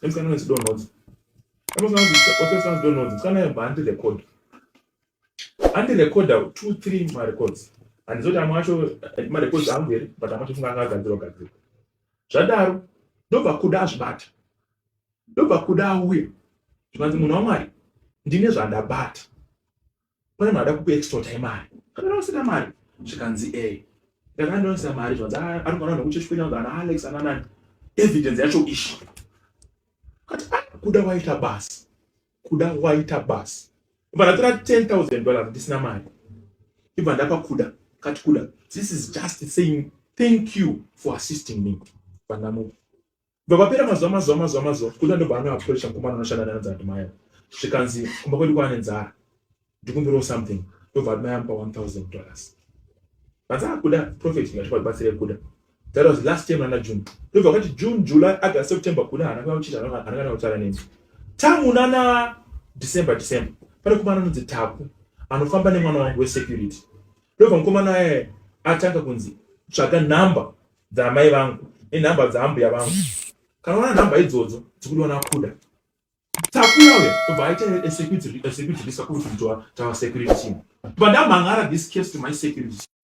Nemusikana anonzi Donhodza. Nemusikana anonzi Donhodza. Musikana aibva andirekodha. Andirekodha 2 3 marecords. Handizoti amwe acho marecords angu here, but amwe acho funga anga agadzirwa gadzirwa. Zvadaro ndobva kuda azvibata. Ndobva kuda auya. Zvikanzi munhu waMwari ndine zvandabata. Pane munhu ada kukuextortai mari. Kana usina mari zvikanzi eh. Ndakandonisa mari zvanzi ah, ari kuona nekuchechi kwenyu ana Alex ana nani. Evidence yacho ishi. Kati ah, kuda waita basa. Kuda waita basa. Ibva ndatora $10,000 ndisina mari. Ibva ndapa kuda. Kati kuda. This is just saying thank you for assisting me. Vandamupa. Bva papera mazuva mazuva mazuva mazuva kuda ndobva anoapproacha mukomana anoshanda naye anonzi Admire zvikanzi kumba kwedu kwaane nzara ndikumbirawo something ndobva Admire amupa $1000 vanzi akuda ah, prophet ngatibatsire kuda that was last year muna June ndobva vakati June July August September kuda haana kuya kuchita haana kana kutaura neni tamunana December December pane kumana anonzi Taku anofamba nemwana wangu wesecurity ndobva mukomana aye atanga kunzi tsvaga number dzaamai vangu nenhamba dzaambuya vangu kana wana nhamba idzodzo dzikudiwa nakuda takuya uya tobva aita a security risk according to our security team but ndamhangara this case to my security team.